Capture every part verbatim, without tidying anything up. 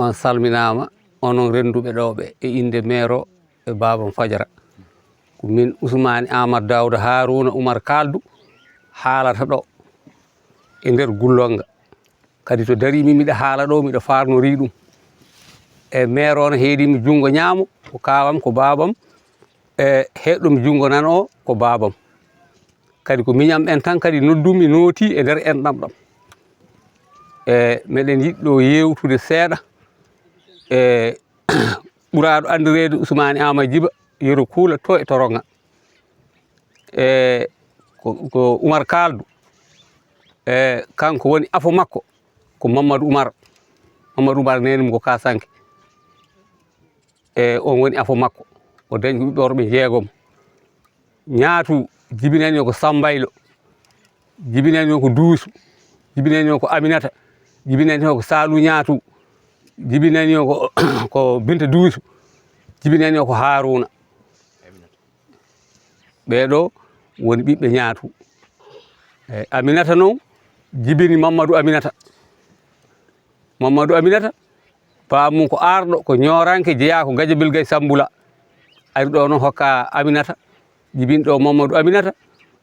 On salminaama, onon rennduɓe ɗoo ɓe, e innde meero e baabam Fajara. Ko min Usmaani Aamadu Daawda Haaruuna Umar Kaaldu haalata ɗoo e nder Gullonga. Kadi to dariimi miɗa haala ɗoo, miɗa faarnorii ɗum. E meero on heediimi junngo ñaamo, ko kaawam, ko baabam, e heɗɗum junngo nano, ko baabam. Kadi ko miñam en tan kadi noddumi, nootii e nder enɗam ɗam. E meɗen yiɗi ɗoo yeewtude seeɗa e ɓuraaɗo anndireede Usmaani Aama Jiba, Yero Kuula, to e Toronga. E ko, ko Umar Kaaldu. E kanko woni afo makko, ko Mammadu Umar. Mammadu Umar neene mum ko Kaasanke. E on woni afo makko. O dañi ko ɓiɓɓe worɓe jeegom. Ñaatu jibinani o ko Sambaylo, jibinani o ko Duusu, jibinani o ko Aminata, jibinani o ko Saalu Ñaatu, jibinani o ko, ko Binta Duusu, jibinani o ko Haaruuna. Ɓee ɗoo woni ɓiɓɓe Ñaatu. E Aminata noon jibini Mammadu Aminata. Mammadu Aminata, baaba mum ko Aarɗo, ko Ñooranke, jeyaa ko Gajabil Gay Sammbula. Ari ɗoo noon hokka Aminata, jibini ɗoo Mammadu Aminata,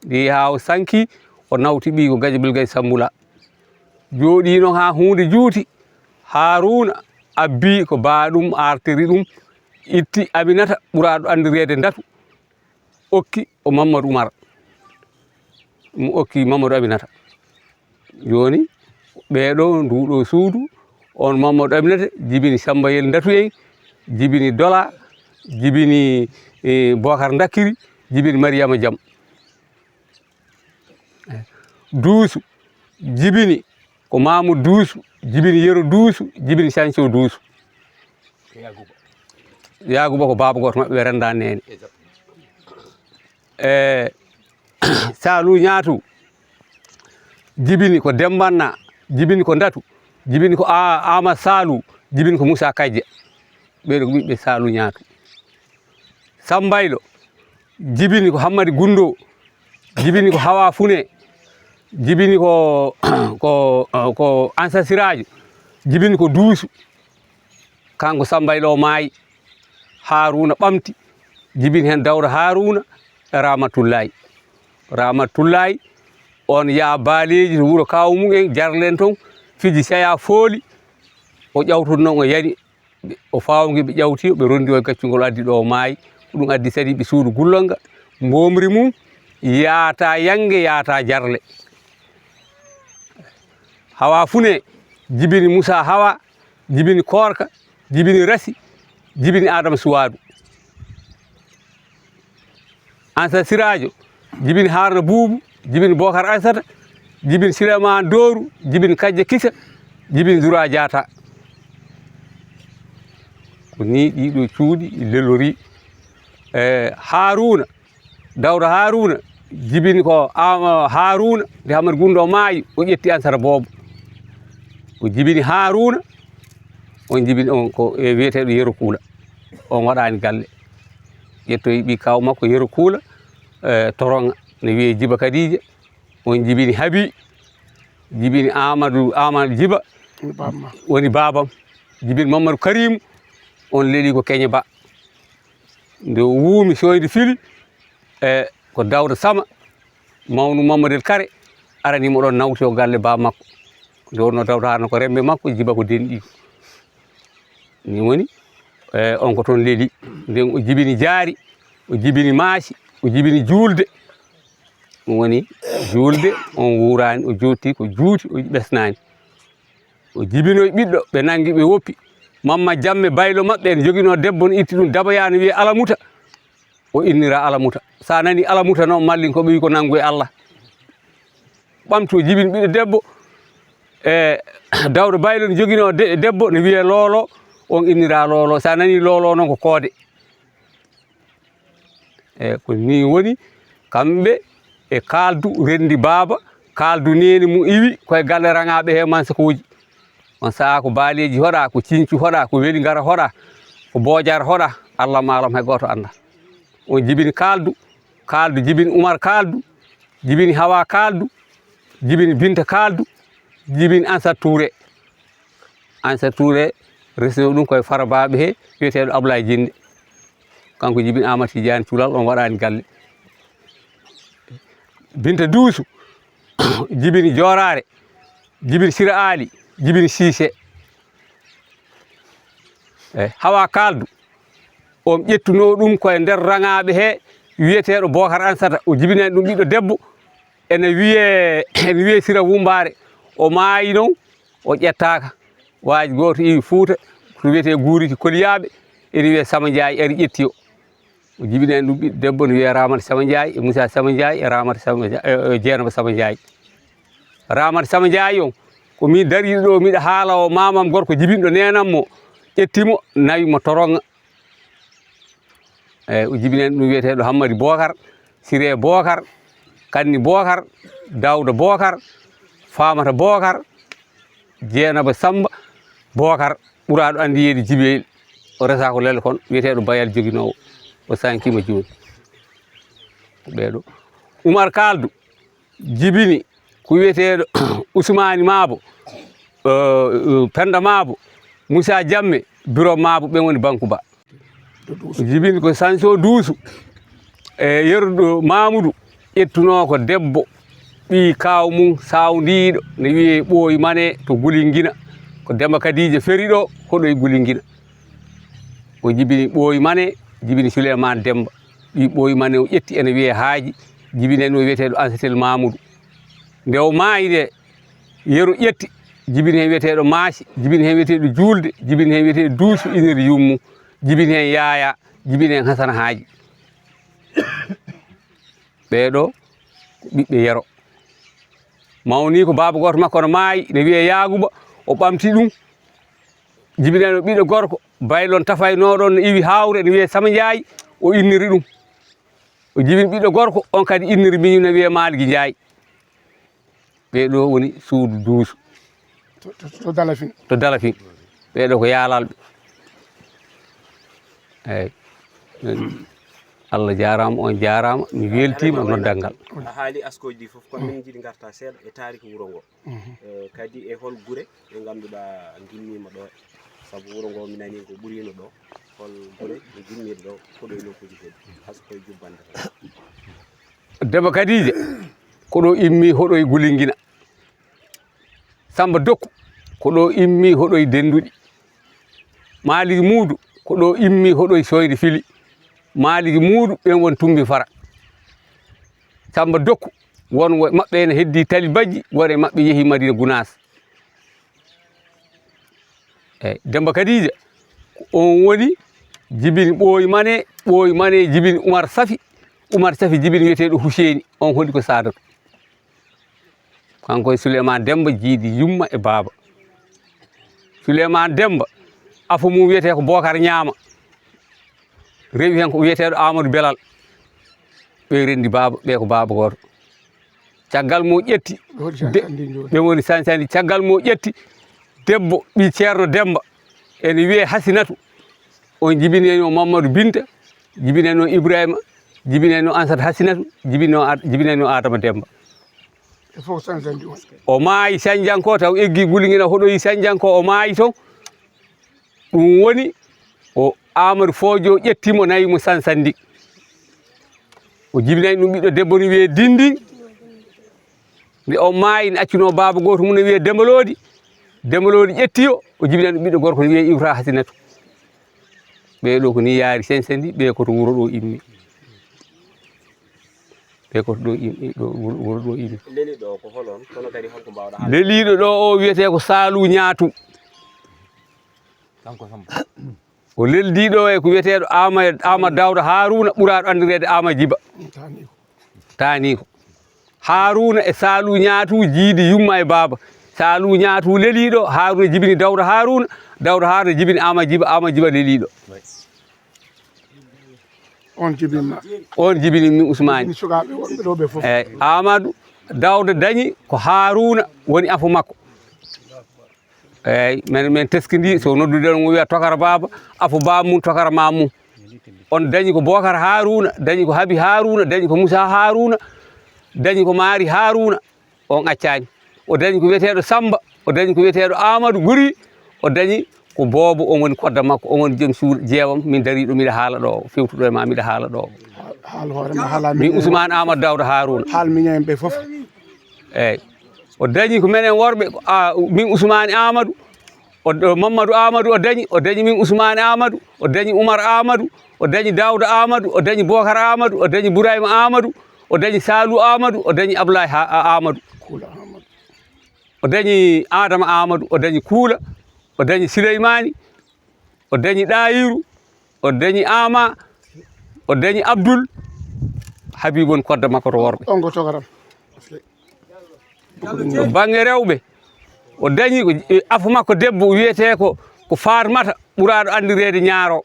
ɗi haa o sanki, o nawti ɓiy ko Gajabil Gay Sammbula. Jooɗii noon haa huunde juuti, Haaruuna abbi ko baa ɗum, artiri ɗum, itti Aminata ɓuraaɗo anndireede Ndatu, okki o Mammadu Umar. Mo okki Mammadu Aminata. Jooni, ɓee ɗoo, nduu ɗoo suudu, on Mammadu Aminata jibini Sambayel Ndatu en, jibini Dola, jibini, e, Bookar Ndakkiri, jibini Mariyama Jam. Duusu, jibini ko Maamu Duusu, jibini Yero Duusu, jibini Canco Duusu. Yaaguba ko baaba gooto maɓɓe, ɓe renndaa neene. E Saalu Ñaatu, jibini ko Dembanna, jibini ko Ndatu, jibini ko A-, Aama Saalu, jibini ko Muusa Kajja. Ɓee ɗoo ko ɓiɓɓe Saalu Ñaatu. Sambaylo, jibini ko Hammadi Gunndo, jibini ko Hawa Fune, jibini ko, ko, ko Ansa Siraajo, jibini ko Duusu. Kanko Sambaylo o maayi, Haaruuna ɓamti, jibini heen Dawda Haaruuna e Raamatullaayi. Raamatullaayi on yaha Baaleeji to wuro kaawu mum en, Jarlen toon, fiji seya fooli, o ƴawtude noon o yani, o faawngi, ɓe ƴawti, ɓe rondi o e gaccungol, addi ɗo o maayi. Ko ɗum addi sadi ɓe suudu Gullonga, mboomri mum, yaata Yannge, yaata Jarle. Hawa Fune, jibini Musa Hawa, jibini Koorka, jibini Rasi, jibini Adama Suwaadu. Ansa Siraajo, jibini Haruna Buubu, jibini Bokar Aysata, jibini Sileymaan Dooru, jibini Kajja Kisa, jibini Dura Jaata. Ko nii ɗiɗo cuuɗi lelori. E, Haaruuna, Dawda Haaruuna, jibini ko Ama-, Haaruuna, nde Hamadu Gundo maayi, o ƴetti Ansata boobo. O jibini Haaruuna, on jibini on ko e wiyeteeɗo Yero Kuula. On waɗaani galle. Ƴettoyi ɓii kaaw makko Yero Kuula, e, Toronga, ne wiyee Jiba Kadiija. On jibini Habi, jibini Amadou, Amadou Jiba, woni baabam. Jibini Mamadou Karimu, on leeli ko Keñe Ba. Nde o wuumi soyde fili, e, ko Dawda Sama, mawnu Mamadou El Kare, arani mo ɗon, nawti o galle baaba makko. Nde wonno Dawda Haaruna ko rembe makko, Jiba ko denɗiiko. Ni woni, e, on ko toon leeli. Nden o jibini Jaari, o jibini Maasi, o jibini Juulde. Ɗum woni Juulde, on wuuraani, o jooɗti ko juuti, o ɓesnaani. O jibinoyi ɓiɗɗo, ɓe nanngi, ɓe woppi. Mamma Jamme, baylo maɓɓe, en joginoo debbo, no itti ɗum daboyaa, no wiyee Alamuta. O innira Alamuta. So a nanii Alamuta noon, mallin ko ɓe wi ko nanngu e Allah. Ɓamtu o jibini ɓiɗɗo debbo, e, Dawda Baylo no joginoo de-, debbo, no wiyee Loolo, on innira Loolo. So a nanii Loolo noon ko koode. E, ko nii woni, kamɓe e Kaaldu renndi baaba, Kaaldu neene mum iwi, koye galle raŋaaɓe he Mansakooji. On sahaa ko Baaleeji hoɗa, ko Ciñcu hoɗa, ko Weli Ngara hoɗa, ko Boojar hoɗa, Allah maalam hay gooto anndaa. On jibini Kaaldu, Kaaldu jibini Umar Kaaldu, jibini Hawa Kaaldu, jibini Binta Kaaldu, jibini Ansat Tuure. Ansat Tuure Resnoo ɗum koye Farabaaɓe he, wiyeteeɗo Ablaye Jinnde. Kanko jibini Aamadu Tijaani Culal, on waɗaani galle. Binta Duusu, jibini Jooraare, jibini Sira Aali, jibini Siise. Eyi, Hawa Kaldu, on ƴettunoo ɗum koye nder raŋaaɓe he, wiyeteeɗo Bookar Ansata, o jibinani ɗum ɓiɗɗo debbo, ene wiyee, ene wiyee Sira Wumbaare, o maayi noon, o ƴettaaka. Waaji gooto iwi Fuuta, to wiyetee Guuriki Koliyaaɓe, ene wiyee Sama Njaay ari ƴetti o. O jibinani ɗum ɓiɗɗo debbo, no wiyee Ramata Sama Njaay, e Musa Sama Njaay, e Ramata Sama Njaay, e, e Jeenaba Sama Njaay. Ramata Sama Njaay on, ko min dariiɗo ɗo, miɗa haala o, maamam gorko jibinɗo neenam mo, ƴetti mo, nawi mo Toroŋŋa. Eyi, o jibinani ɗum wiyeteeɗo Hammadi Bookar, Siree Bookar, Kanni Bookar, Daawda Bookar, Faamata Bookar, Jeenaba Samba Bookar, ɓuraaɗo anndiyeede Jibeyel. O resaa ko Lelkon, wiyeteeɗo Bayal joginoowo. O sankiima jooni. Ko ɓee ɗoo. Umar Kaldu jibini ko wiyeteeɗo Usmaani Maabo, eh, eh, Pennda Maabo, Muusaa Jamme, Biro Maabo, ɓen woni Bankuba. Jibini ko Sanso Duusu e yerduɗo Maamudu, ƴettunoo ko debbo, ɓii kaaw mum saawndiiɗo, ne wiyee Ɓooyi Mane to Gulingina. Ko Demba Kadiija feri ɗo, hoɗoy Gulingina. O jibini Ɓooyi Mane, jibini Suleymaan Demba. Ɓii Ɓooyi Mane o ƴetti ene wiyee Haaji, jibini heen o wiyeteeɗo Ansatel Maamudu. Nde o maayi nde, Yero ƴetti, jibini heen wiyeteeɗo Maasi, jibini heen wiyeteeɗo Juulde, jibini heen wiyeteeɗo Duusu, iniri yummu, jibini heen Yaaya, jibini heen Hasana Haaji. Ɓee ɗoo ko ɓiɓɓe Yero. Mawnii ko baaba gooto makko no maayi, ne wiyee Yaaguba, o ɓamti ɗum, jibinano ɓiɗɗo gorko, baylon tafaynooɗon no iwi Haawre, ne wiyee Sama Njaay, o inniri ɗum. O jibini ɓiɗɗo gorko, on kadi inniri miñum, ne wiyee Maaligi Njaay. Ɓee ɗoo woni suudu Duusu. To, to, to Dalafin. To Dalafin. Ɓee ɗoo ko Yaalalɓe. Eyi. Allah jaaraama, on jaaraama. Mi weltiima noddal ngal. A haali askooji ɗi fof, kono min njiɗi ngarta seeɗa e taariki wuro ngo. Mhm. Eh, kadi e hol gure ɗe ngannduɗaa ngimmiima ɗo? Sabu wuro ngo mi nanii ko ɓuriino ɗo. Hol gure ɗe ngimmiiɗe ɗo, koɗo e nokkuuji goɗɗi, hay so koye jubbannde tan? Demba Kadiija, ko ɗo immi hoɗoy Gulingina. Samba Dokku, ko ɗo immi hoɗoy Dennduɗi. Maaliki Muudu, ko ɗo immi hoɗoy Soyde Fili. Maaliki Muudu, ɓen won Tumbi Fara. Samba Dokku, won wo-, maɓɓe ene heddii Tali Bajji, won e maɓɓe yehii Madina Gunaas. Eyi, Demba Kadiija, ko on woni jibini Ɓooyi Mane, Ɓooyi Mane jibini Umar Safi, Umar Safi jibini wiyeteeɗo Huseeni, on hoɗi ko Saadatu. Kanko e Suleymaan Demba jiidi yumma e baaba. Suleymaan Demba, afo mum wiyetee ko Bookar Ñaama. Rewi heen ko wiyeteeɗo Aamadu Belal. Ɓe renndi baaba, ɓe ko baaba gooto. Caggal mo ƴetti, de-, ɓe woni sansani. Caggal mo ƴetti debbo, ɓii Ceerno Demba, ene wiyee Hasinatu. On jibineno Mammadu Binta, jibineno Ibrahima, jibineno Ansat Hasinatu, jibineno Ad-, jibineno Adama Demba. E fof sansandi on. O maayi Sañjanko, taw eggi Gulingina hoɗoyi Sañjanko, o maayi toon. Ɗum woni o Aamadu Foojo ƴetti mo, nawi mo Sansandi. O jibinani ɗum ɓiɗɗo debbo no wiyee Dindi. Nde o maayi, ne accunoo baaba gooto mum no wiyee Demba Loodi. Demba Loodi ƴetti o, o jibinani ɗum ɓiɗɗo gorko no wiyee Ibra Hasinatu. Ɓee ɗoo ko ni yaari Sansandi, ɓee ko to wuro ɗo immi. Ɓee ko to ɗo immi, ɗo wuro, wuro ɗo immi. Leliiɗo o ko hol on? Kono kadi holko mbaawɗaa haalde? Leliiɗo ɗo o wiyetee ko Saalu Ñaatu. Kanko Samba. O leldiiɗo e ko wiyeteeɗo Ama, Ama Dawda Haruna, ɓuraaɗo anndireede Ama Jiba. Taaniiko. Taaniiko. Haruna e Saalu Ñaatu jiidi yumma e baaba. Saalu Ñaatu leliiɗo, Haruna jibini Dawda Haruna, Dawda Haruna jibini Ama Jiba, Ama Jiba leliiɗo. On jibinma. On jibini mi Usmaani. Jibini sukaaɓe wonɓe ɗo ɓe fof. Eyi, Amadou Dawda dañi ko Haruna woni afo makko. Eyi, men, men teskindii, so nodduɗen mo wiya Tokara Baaba, afo baaba mum, Tokara maam mum. On dañi ko Bookar Haruna, dañi ko Habi Haruna, dañi ko Musa Haruna, dañi ko Maari Haruna. On accaani. O dañi ko wiyeteeɗo Samba, o dañi ko wiyeteeɗo Amadou Guri, o dañi Ko boobo, on woni kodda makko, on woni joom suudu jeewam, min dariiɗo miɗa haala ɗo, fewtuɗo e ma miɗa haala ɗo. Haal hoore ma, haala min Ousmane Amadou Daouda Harouna. Haal miñen ɓe fof. Eyyi. O dañi ko menen worɓe, ko, a, min Ousmane Amadou, o, o Mamadou Amadou o dañi, o dañi min Ousmane Amadou, o dañi Oumar Amadou, o dañi Daouda Amadou, o dañi Bokar Amadou, o dañi Bourayma Amadou, o dañi Salou Amadou, o dañi Ablaye Ha-, A-, Amadou. Kuula Amadou. O dañi Adama Amadou, o dañi Kuula, o dañi Souleymani, o dañi Ɗayiru, o dañi Ama, o dañi Abdoul, Habib woni kodda makko to worɓe. On ko togaram. To bannge rewɓe, o dañi ko, e, afo makko debbo wiyetee ko, ko Fatmata ɓuraaɗo anndireede Ñaaro.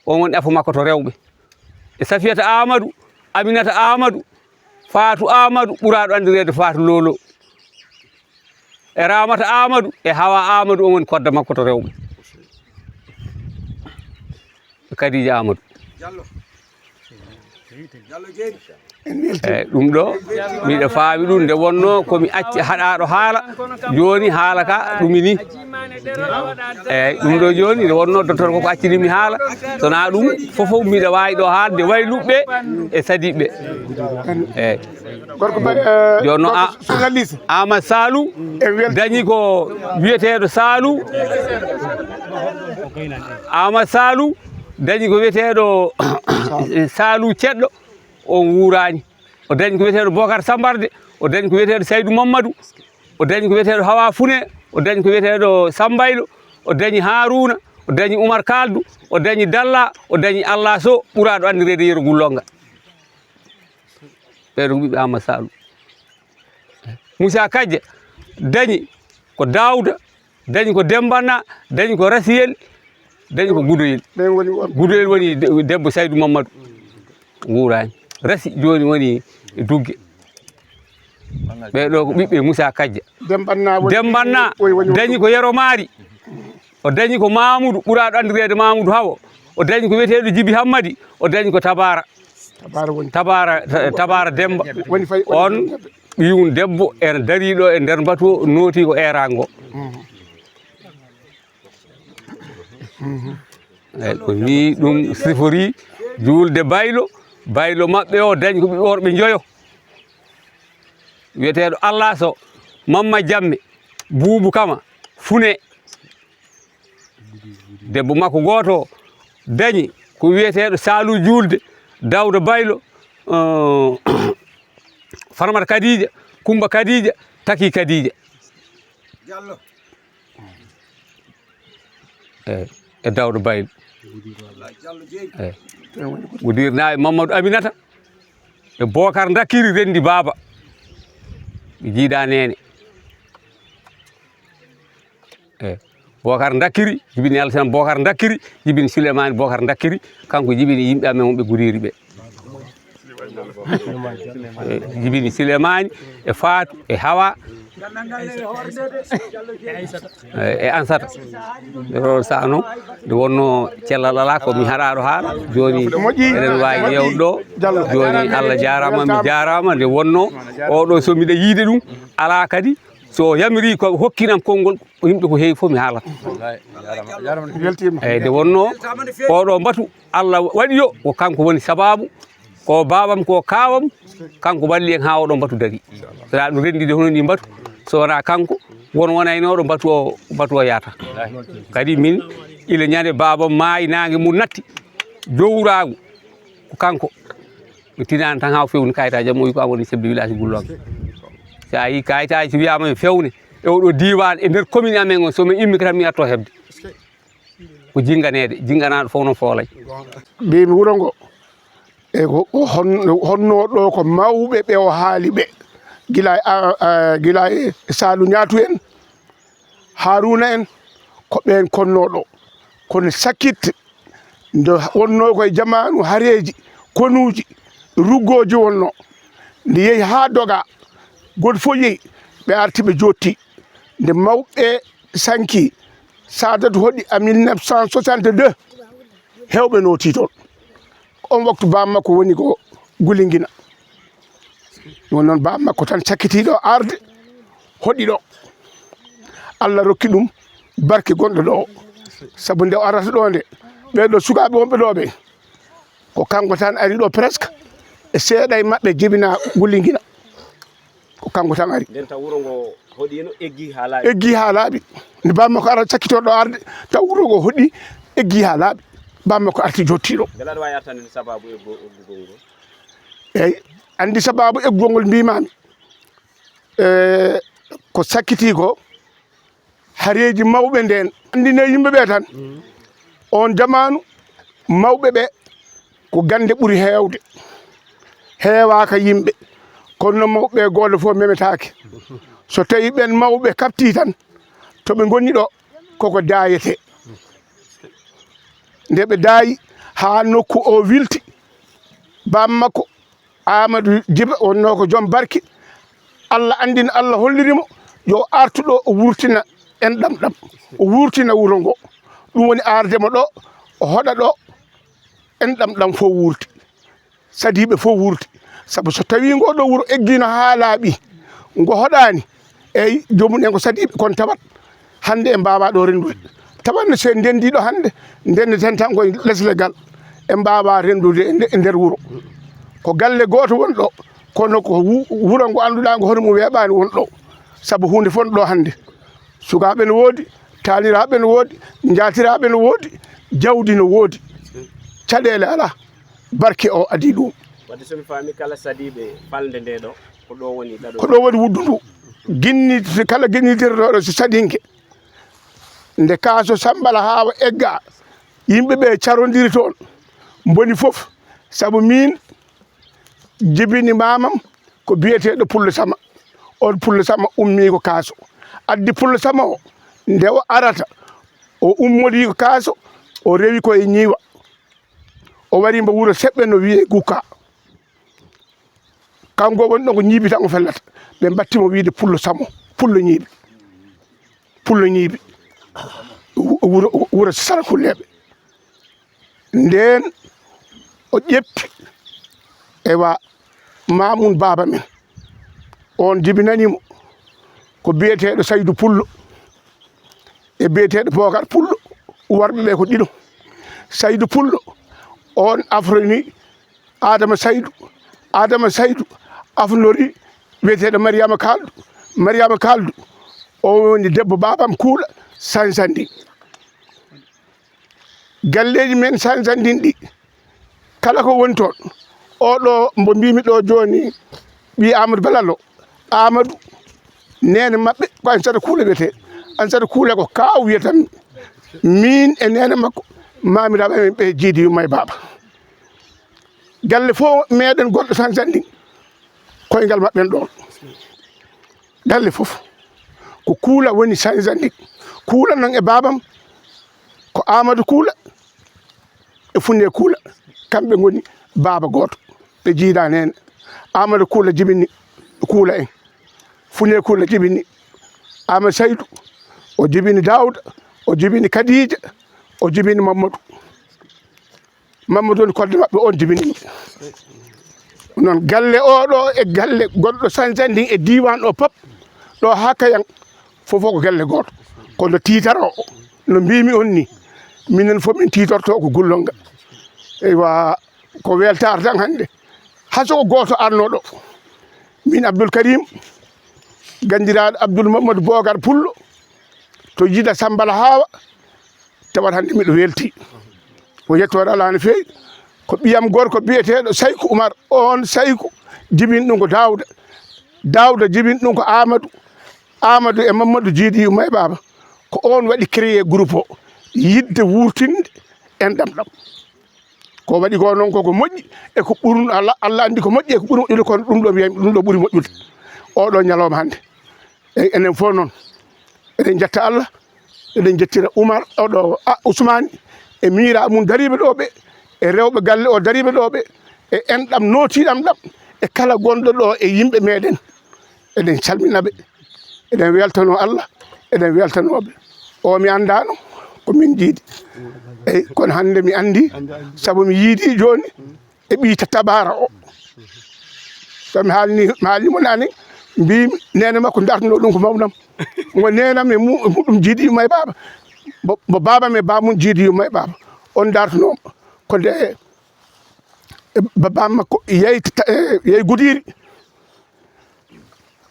On woni afo makko to rewɓe. E Safiyata Amadou, Aminata Amadou, Fatou Amadou ɓuraaɗo anndireede Fatou Lolo. E Ramata Amadou, e Hawa Amadou, on woni kodda makko to rewɓe. E Khadija Amadou. Eyyi, ɗum ɗo, miɗo faawi ɗum nde wonno ko mi acci haɗaaɗo haala, jooni haala ka ɗumini. Eyyi, ɗum ɗo jooni nde wonno docteur ko, ko accini mi haala, so na ɗum fof fof miɗo waawi ɗo haalde wayluɓe e sadiɓe. Eyyi. Gorko ba-, eh, jooni noon, gorko a-, journaliste. Ama Salou dañi ko wiyeteeɗo Salou. Ama Salou dañi ko wiyeteeɗo Salou Ceddo, on wuuraani. O dañi ko wiyeteeɗo Bokar Sambarde, o dañi ko wiyeteeɗo Saydou Mamadou, o dañi ko wiyeteeɗo Hawa Fune, o dañi ko wiyeteeɗo Sambaylo, o dañi Haruna, o dañi Oumar Kaldu, o dañi Dalla, o dañi Allah Sow, ɓuraaɗo anndireede Yero Gullonga. Ɓeɗo ko ɓiɓɓe Amadou Sall. Moussa Kajja dañi ko Daouda, dañi ko Dembanna, dañi ko Rasiyel, dañi ko Gudoyel. Ɓen woni worɓe. Gudoyel woni de-, debbo Saydou Mamadou. Wuuraani. Rasi jooni woni e Dugge. Ɓeɗo ko ɓiɓɓe Moussa Kajja. Dembanna woni, Dembanna woni, woni, woni dañi ko Yero Maari. O dañi ko Mamoudou, ɓuraaɗo anndireede Mamoudou Hawo. O dañi ko wiyeteeɗo Jibi Hammadi. O dañi ko Tabara. Tabara woni. Tabara, Ta-, Tabara Demba. Woni fay, woni on fay. Ɓiyum debbo ene darii ɗo e nder mbatu o, nooti ko eeraango. Mhm. Mhm. Eyyi, ko ni ɗum sifori juulde Baylo. Baylo maɓɓe o dañi ko ɓiɓɓe worɓe njoyo. Wiyeteeɗo Allah Sow, Mamma Jamme, Buubu Kama, Fune. Debbo makko gooto dañi ko wiyeteeɗo Saalu Juulde, Dawda Baylo, eh, Farmata Kadiija, Kumba Kadiija, Taki Kadiija. Eyyi, e Dawda Baylo. Eyyi. Ngudiir Naaɓe Mamadou Aminata e Bokar Dakkiri renndi baaba. Ɓe jiida neene. Eyyi. Bokar Dakkiri, jibini Alsan Bokar Dakkiri, jibini Souleymane Bokar Dakkiri, kanko jibini yimɓe amen wonɓe Gudiri ɓe. E jibini Silemani, e Fatou, e Hawa, e, e Ansata. Nde ɗo saano, nde wonno cellal alaa ko mi haɗaɗo haala. Joni eɗen wawi yewde ɗo. Joni Allah jarama, mi jarama. Nde wonno oɗo so miɗa yiide ɗum, ala kadi so yamiri ko hokkinam konngol, yimɓe ko heewi fof mi haalata. Weltima. Eyyi, nde wonno oɗo mbatu Allah waɗi yo ko kanko woni sababu, ko babam, ko kawam, kanko walli en ha oɗo mbatu dari. Sa ɗum renndide hono ni mbatu, so wona kanko won wonaynoɗo mbatu o, mbatu o yaata. Kadi min ila ñande babam maayi, nangue mum natti, jowuragu ko kanko. Mi tinani tan ha o fewni kayitaji am, o wi ko an woni chef de village Gullonga. Sa yi kayitaji so wiyama mi fewne e oɗo diwan, e nder commune amen o, so mi immi tan mi atto heɓde. Ko jinganeede, jinganaɗo fof noon foolay. Mbimi wuro ngo, e ko, ko hon-, honno ɗo ko mawɓe ɓe o haali ɓe. Gila e, a, a, gila e Saalu Ñaatu en, Haruna en, ko ɓen konno ɗo. Kono sakkit, nde wonno koye jamaanu hareeji, konuuji, ruggooji wonno. Nde yehi haa doga, gooto fof yehi, ɓe arti ɓe jootti. Nde mawɓe sanki, Saadatu hoɗi en mille neuf cent soixante-deux, heewɓe nooti toon. On waktu baaba makko woni ko Gulingina. Ɗum noon, baaba makko tan cakkitiiɗo arde, hoɗi ɗo. Allah rokki ɗum barke gonɗo ɗo. Sabu nde o arata ɗo nde, ɓee ɗo sukaaɓe wonɓe ɗo ɓe, ko kanko tan ari ɗo presque, e seeɗa e maɓɓe jibina Gullingina. Ko kanko tan ari. Nden taw wuro ngo hoɗiino, eggi haa laaɓi. Eggi haa laaɓi. Nde bammakko ara sakkitorɗo arde, taw wuro ngo hoɗi, eggi haa laaɓi. Bammakko arti jottiiɗo. Mbela aɗa waawi artande en sababu eggo-, eggugol ngol? Eeyi, anndi sababu eggugol ngol mbiimaami. E, ko sakkitii ko, hareeji mawɓe ndeen. Anndine yimɓe ɓe tan, oon jamaanu, mawɓe ɓe ko gannde ɓuri heewde, heewaaka yimɓe, kono noon mawɓe ɓe gooto fof memetaake. So tawii ɓeen mawɓe kaɓtii tan, to ɓe ngoni ɗo, koko daayetee. Nde ɓe daayi haa nokku o wilti, bammakko Amadou Djiba wonnoo ko joom barke. Allah anndina, Allah holliri mo yo artu ɗo, o wurtina enɗam ɗam, o wurtina wuro ngo. Ɗum woni arde mo ɗo, o hoɗa ɗo, enɗam ɗam fof wurti, sadiiɓe fof wurti. Sabu so tawii ngo ɗo wuro eggiino haa laaɓi, ngo hoɗaani, eyi, joomum en ko sadiiɓe, kono tawat hannde en mbaawaa ɗo renndude. Tawat no so en ndenndii ɗo hannde, ndenndeten tan koye les leggal, en mbaawaa renndude e nde-, e nder wuro. Ko galle gooto won ɗo, kono ko wu-, wuro ngo annduɗaa ngo hono mum weeɓaani won ɗo. Sabu huunde fof ɗo hannde, sukaaɓe no woodi, taaniraaɓe no woodi, njaatiraaɓe no woodi, jawdi no woodi, caɗeele alaa. Barke o adii ɗum. Wadde so mi faami, kala sadiiɓe falnde nde ɗo, ko ɗo woni ɗaɗo. Ko ɗo woni wuddu ndu. Ginni-, kala ginnitirɗo ɗo so sadinke. Nde kaaso Sambala Haawa egga, yimɓe ɓe carondiri toon, mboni fof. Sabu miin jibini maamam ko biyeteeɗo Pullo Sama. On Pullo Sama ummii ko kaaso. Addi Pullo Sama o, nde o arata, o ummodii ko kaaso, o rewi ko e ñiiwa. O wari mbo wuro seɓɓe no wiyee Gukka. Kanko woni ɗo ko ñiibi tan o fellata. Ɓe mbatti mo wiyde Pullo Samo, Pullo ñiibi. Pullo ñiibi. Wu-, wuro, wuro Sarakulleeɓe. Ndeen o ƴetti, ewa, Mamoun baaba men. On jibinanii mo ko biyeteeɗo Saydu Pullo e biyeteeɗo Bookar Pullo, worɓe ɓe ko ɗiɗo. Saydu Pullo, on afroni Adama Saydu. Adama Saydu afnori biyeteeɗo Mariama Kaldu. Mariama Kaldu, o woni debbo baabam Kuula Sansanndi. Galleeji men Sansanndin ɗi, kala ko woni toon, oɗo mbo mbimi ɗo jooni, ɓii Amadou Balal o, Amadou, neene maɓɓe ko Ansata Kuula wiyetee. Ansata Kuula ko kaaw wiyatam, miin e neene makko, maamiraaɓe amen ɓe jiidi yumma e baaba. Galle fof meɗen goɗɗo Sansanndin, koyngal maɓɓen ɗoon. Galle fof ko Kuula woni Sansanndin. Kuula noon e baabam ko Amadou Kuula e Funne Kuula, kamɓe ngoni baaba gooto, ɓe jiidaani heen. Amadou Kuula jibini Kuula en, Funne Kuula jibini Amadou Saydu, o jibini Daawda, o jibini Kadiija, o jibini Mamadou. Mamadou woni kodde maɓɓe, on jibini. Noon galle o ɗo e galle goɗɗo Sansanndin e diiwaan o pop, ɗo haa Kayan, fof ko galle gooto. Kono tiitaro o, no mbimi on ni, minen fof min tiitorto ko Gullonga. Eywa, ko weltaare tan hannde. Hay so ko gooto arno ɗo. Min Abdoul Karim, ganndiraaɗo Abdoul Mamadou Bogar Pullo, to Jida Sambala Hawa, tawat hannde miɗo weltii. Ko yettoore Alaa no feewi. Ko ɓiyam gorko biyeteeɗo Sayku Umar, oon Sayku jibini ɗum ko Daawda. Daawda jibini ɗum ko Aamadu. Aamadu e Mammadu jiidi yumma e baaba. Ko oon waɗi créé groupe o, yiɗde wuurtinde enɗam ɗam. Ko waɗi ko noon koko moƴƴi, e ko ɓurno Allah, Allah anndi ko moƴƴi e ko ɓuri moƴƴude, kono ɗum ɗo mbiyami, ɗum ɗo ɓuri moƴƴude. Oɗo ñalawma hannde. Eyi, enen fof noon, eɗen njetta Allah, eɗen njettira Umar, oɗo, a, Ousmane, e miiraaɓe mum dariiɓe ɗo ɓe, e rewɓe galle o dariiɓe ɗo ɓe, e enɗam nootiiɗam ɗam, e kala gonɗo ɗo e yimɓe meɗen. Eɗen calmina ɓe, eɗen weltanoo Allah, eɗen weltanoo ɓe. O mi anndaano, ko min jiidi. Eyi, kono hannde mi anndi, sabu mi yiidi jooni, e ɓii Tabaara o. So mi haalni, mi haalni mo naane, mbiimi neene makko dartno ɗum ko mawnam. Ngo neenam e mu-, muɗum jiidi yumma e baaba. Mo baaba me baamun jiidi yumma e baaba on dartuno ko de baba makko yeyi yeyi gudiiri.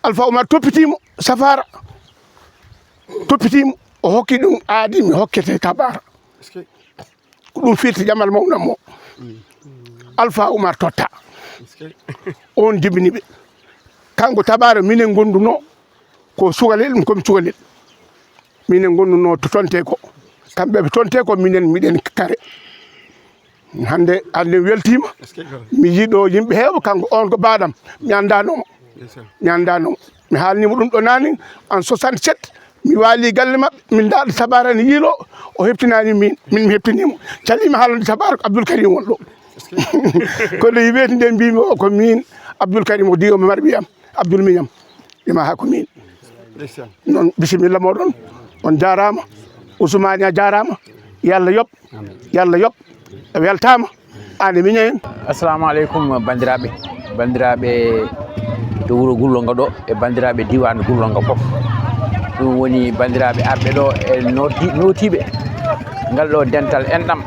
Alfa Umar toppitiimo safaara, toppitiimo, o hokki ɗum aadi mi hokkete kabaara. Ko ɗum firti jamal mawnan mo. Alfa Umar totta on jibini ɓe. Kanko tabaara minen gonduno ko sugalel ɗum komi sugalel. Minen gonduno to tonte ko kamɓe ɓe tonte ko minen miɗen kare. Hannde hannde weltiima. Mi yiɗo yimɓe heewa kanko on ko baadam mi anndanoo mo. Mi anndanoo mo. Mi haalniima ɗum ɗo naani en soixante-sept. Mi waali galle maɓɓe min ndaɗa tabaara ne yiilo. O heɓtinaani min min mi heɓtiniimo. Caliima haalande tabaara ko Abdoul Karim won ɗo. Kono yi weeti nde mbimi o ko min Abdoul Karim o diwo mi marɓi am. Abdoul Miñam ima ha ko min. Noon bisimilla moɗon. On jarama. Ousmane a jarama. Yalla yoɓ. Yalla yoɓ. A weltama. Ane miña en. Assalamu aleykum bandiraɓe, bandiraɓe to wuro Gullonga ɗo e bandiraɓe diwan Gullonga fof. Ɗum woni bandiraɓe arɓe ɗo e noti- notiɓe ngal ɗo dental enɗam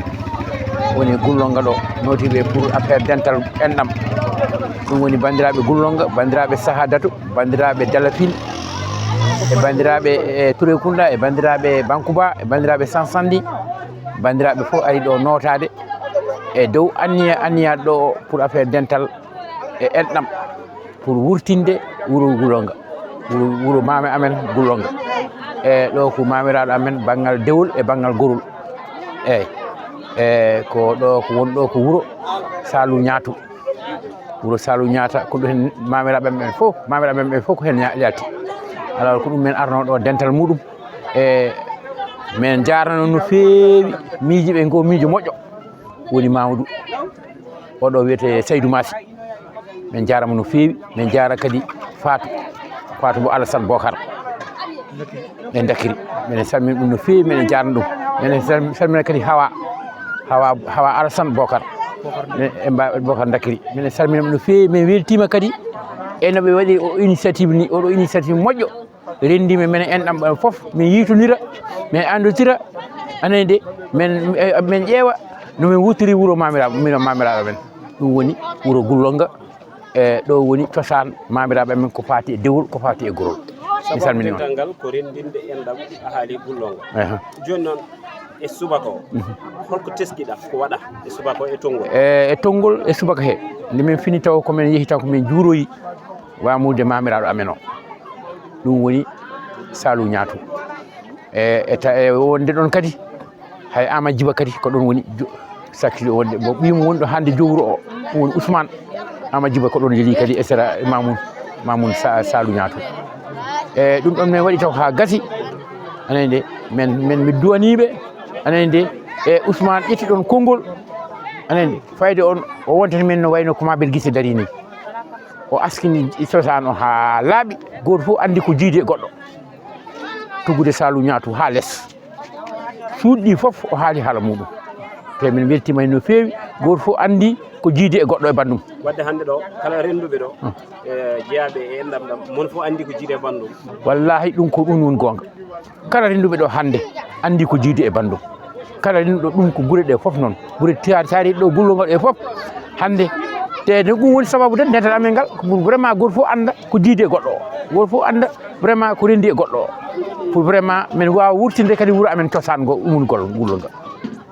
woni Gullonga ɗo, notiɓe pour affaire dental enɗam. Ɗum woni bandiraɓe Gullonga, bandiraɓe Sahadatu, bandiraɓe Dalafin, e bandiraɓe e Touré Kunda, e bandiraɓe Bankuba, e bandiraɓe Sansandi. Bandiraɓe fof ari ɗo notade e dow anniya anniya ɗo pour affaire dental e enɗam pour wurtinde wuro Gullonga, wuro, wuro mame amen Gullonga. E ɗo ko mamiraɗo amen banngal dewol e banngal gorol. Eyyi, e ko ɗo ko won ɗo ko wuro Salu Ñaatu. Wuro Salu Ñaata ko ɗum hen mamiraɓe men fof, mamiraɓe men fof ko hen ña- yalti. Alors ko ɗum men arno ɗo dental muɗum. E men jarano no feewi miiji ɓe ngo miijo moƴƴo. Woni Mamadou oɗo wiyete Saydou Massi. Min jarama no feewi, min jara kadi Fatou, Fatou mo Alassane Bokar. Ɓe dakiri. Minen salmina ɗum no feewi, minen jarna ɗum. Minen salmina kadi Hawa, Hawa, Hawa Alassane Bokar. E mba Bokar dakiri. Minen salmina ɗum no feewi, min weltima kadi e no ɓe waɗi o initiative ni, oɗo initiative moƴƴo. Renndimi minen enɗam ɓe fof min yiitondira, min anndotira. Anani de min min ƴeewa no min wuttiri wuro mamiraaɓe mino mamiraaɓe men. Ɗum woni wuro Gullonga. E ɗo woni cosaan mamiraaɓe men ko faati e dewol, ko faati e gorol. Mi salmini on. Dental ngal ko renndinde enɗam a haali Gullonga. Jooni noon e subaka o holko teskiɗa ko waɗa e subaka o e tonngol? E e tonngol e subaka he nde min fini taw ko min yehi taw ko min juuroyi wamude mamiraaɗo amen o. Ɗum woni Salu Ñaatu. E e ta e wonde ɗon kadi hay Ama Jiba kadi ko ɗon woni sakki wonde mo ɓiyum wonɗo hannde jowuro o. Ɗum woni Ousmane Ama Jiba ko ɗon jeli kadi e sera Mamoun Mamoun Salu Ñaatu. E ɗum ɗon min waɗi taw haa gasi. Anani de min min mi duwaniiɓe. Anani de e Ousmane ƴetti ɗon konngol. Anani fayde on o wontata min no wayno ko Mabel Gise dari ni. O askini cosaan o haa laaɓi. Gooto fof anndi ko jiidi e goɗɗo. Tuggude Salu Ñaatu haa les. Suuɗi ɗi fof o haali haala muɗum. Te min weltima hen no feewi. Gooto fof anndi ko jiidi e goɗɗo e banndum. Wadde hannde ɗo kala rennduɓe ɗo e jeyaaɓe e enɗam ɗam mon fof anndi ko jiidi e banndum. Wallahi ɗum ko ɗum woni goonga. Kala rennduɓe ɗo hannde anndi ko jiidi e banndum. Kala rennduɗo ɗum ko gure ɗe fof noon gure taariɗe ɗo Gullonga ɗe fof. Hannde te ɗum woni sababu de dental amen ngal ko pour vraiment gooto fof annda ko jiidi e goɗɗo o. Gooto fof annda vraiment ko renndi e goɗɗo o. Pour vraiment min waawa wurtinde kadi wuro amen cosaan ngo umungol Gullonga.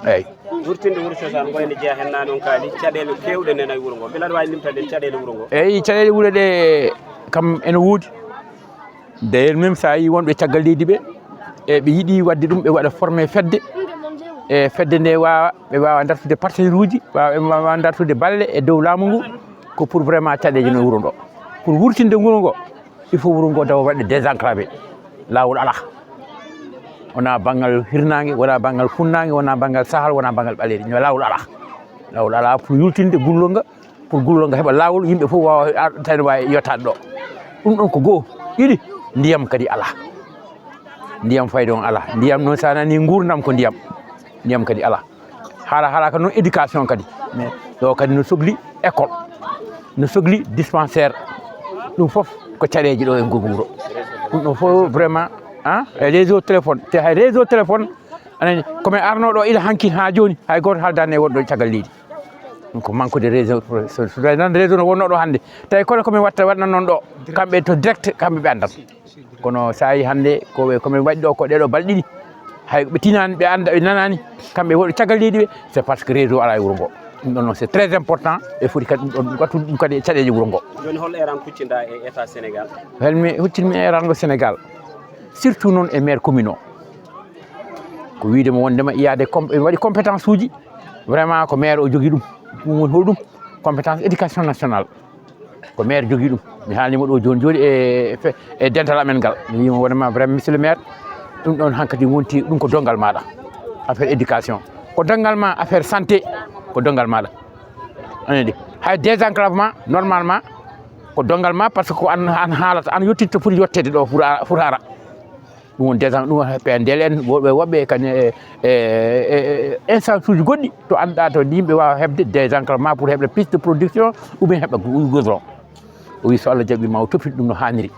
Eyyi. Wurtinde wuro cosaan ngo ene jeyaa heen naane on kaali caɗeele keewɗe nena e wuro ngo mbela aɗa waawi limtande en caɗeele wuro ngo? Eyyi caɗeele wuro ɗe kam ene woodi. D'ailleurs même so a yii wonɓe caggal leydi ɓe e ɓe yiɗi wadde ɗum ɓe waɗa formé fedde. E fedde nde wawa ɓe wawa dartude partenaire uji wawa ɓe wawa dartude balle e dow laamu ngu. Ko pour vraiment caɗeje no wuro ngo pour wurtinde wuro ngo. Il faut wuro ngo dawa waɗde désenclavé. Lawol ala. Wona banngal hirnangue wona banngal funnangue wona banngal sahal wona banngal ɓaleri no lawol ala. Lawol ala pour yurtinde Gullonga. Pour Gullonga heɓa laawol yimɓe fof wawa tawde wawi yettade ɗo. Ɗum ɗon ko goo. Ɗiɗi, ndiyam kadi ala. Ndiyam fayde on ala. Ndiyam noon sa nani gurdam ko ndiyam. Ndiyam kadi ala. Haala haalaka noon éducation kadi. Mais ɗo kadi no sogli école. No sogli dispensaire. Ɗum fof ko caɗeje ɗo e ngol wuro. Ɗum ɗon fof vraiment. Hein, e réseau téléphone te hay réseau téléphone. Anani, ko min arno ɗo ila hanki haa jooni, hay gooto haaldaani e wonɗo caggal leydi. Ɗum ko manque de réseau, so, so, so nan réseau no wonno ɗo hannde. Tawi kono ko min watta, waɗna noon ɗo, kamɓe to direct, kamɓe ɓe anndan. Kono so a yi hannde, ko ɓe, ko min waɗi ɗo ko ɗeɗo balɗe ɗiɗi, hay ɓe tinaani, ɓe annda, ɓe nanaani, kamɓe wonɓe caggal leydi ɓe, c'est parce que réseau alaa e wuro ngo. Ɗum ɗon noon, c'est très important, e foti kadi ɗum ɗon, wattude ɗum kadi e caɗeele wuro ngo. Jooni hol eran kuccinɗa e État Sénégal? Hol mi huccitmi e erango Sénégal, surtout noon e maire commune o. Ko wiide mo wondema iyaade com-, ene waɗi compétence uji, vraiment ko maire o jogii ɗum. Ɗum woni holɗum? Compétence éducation nationale. Ko maire jogii ɗum. Mi haalnii mo ɗo jooni jooni e fe-, e dental amen ngal. Mi wiyi mo wondema vraiment monsieur le maire, ɗum ɗon hankadi wonti ɗum ko donngal maaɗa. Affaire éducation. Ko donngal ma affaire santé, ko donngal maaɗa. Anani, hay désenclavement, normalement, ko donngal ma, parce que ko an, an haalata, an yottitta foti yotteede ɗo foti ara, foti ara. Ɗum woni désen-, ɗum woni P N D L en, woɓɓe, woɓɓe kadi e, e, e, e instance uji goɗɗi to annduɗa to yimɓe waawa heɓde désenclavement pour heɓde piste de production ou bien heɓa gu-, goudron. O wi so Allah jaɓi ma o toppito ɗum no haaniri.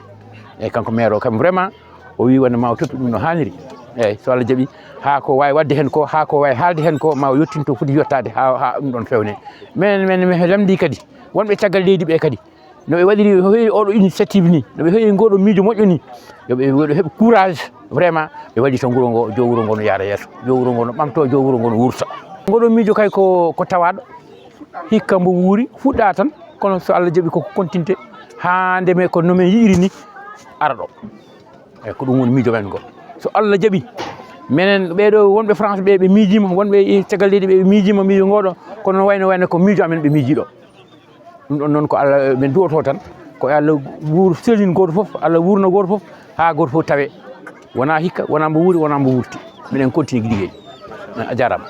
Eyyi, kanko maire o kam vraiment o wi wonde ma o toppito ɗum no haaniri. Eyyi, so Allah jaɓi haa ko waawi waɗde heen ko, haa ko waawi haalde heen ko ma o yottin to foti yottaade haa, haa ɗum ɗon fewne. Min, min, min lamndii kadi wonɓe caggal leydi ɓe kadi. No ɓe waɗiri, hoyi oɗo initiative ni, no ɓe hoyi ngoɗo miijo moƴƴo ni, yo ɓe, yo ɓe heɓ courage, vraiment, ɓe waɗi to wuro ngo, jo wuro ngo no yaara yeeso, jo wuro ngo no ɓamto, jo wuro ngo no wurta. Ngoɗo miijo kay ko, ko tawaɗo, hikka mbo wuuri, fuɗɗa tan, kono so Allah jaɓi koko continue, haa nde me ko no men yi'iri ni, ara ɗo. Eyyi, ko ɗum woni miijo men ngo. So Allah jaɓi, menen ɓeɗo wonɓe France ɓe, ɓe miijima, wonɓe e caggal leydi ɓe, ɓe miijima miijo ngoɗo, kono no wayno, wayno ko miijo amen ɓe miiji ɗo. Ɗum ɗon noon ko Allah min duwoto tan, ko Allah wuur selin gooto fof, Allah wuurna gooto fof, haa gooto fof tawe. Wona hikka, wona mbo wuuri, wona mbo wurti. Miɗen continue giɗi gey. A jaaraama.